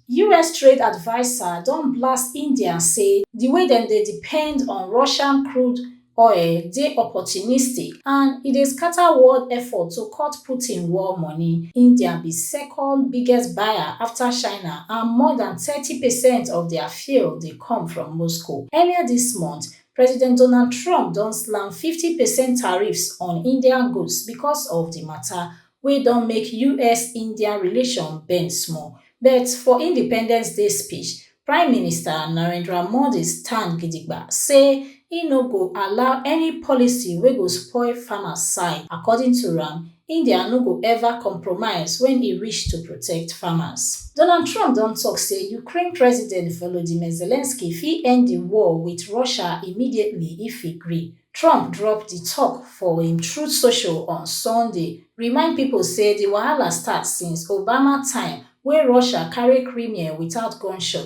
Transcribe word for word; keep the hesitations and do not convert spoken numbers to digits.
Us trade adviser don blast India say di way dem dey depend on Russian crude oil dey opportunistic and e dey scatter world effort to cut Putin war money. India be second biggest buyer afta China and more dan thirty percent of dia fuel dey come from Moscow. Earlier dis month, President Donald Trump don slam fifty percent tariffs on Indian goods because of di mata, wey don make Us-India relation bend small. But for Independence Day speech, Prime Minister Narendra Modi stand gidigba say e no go allow any policy wey go spoil farmers side. According to am, India no go ever compromise when e reach to protect farmers. Donald Trump don talk say Ukraine President Volodymyr Zelensky fit end the war with Russia immediately if e gree. Trump drop the talk for im Truth Social on Sunday, remind people say the wahala start since Obama time, wey Russia carry Crimea without gunshot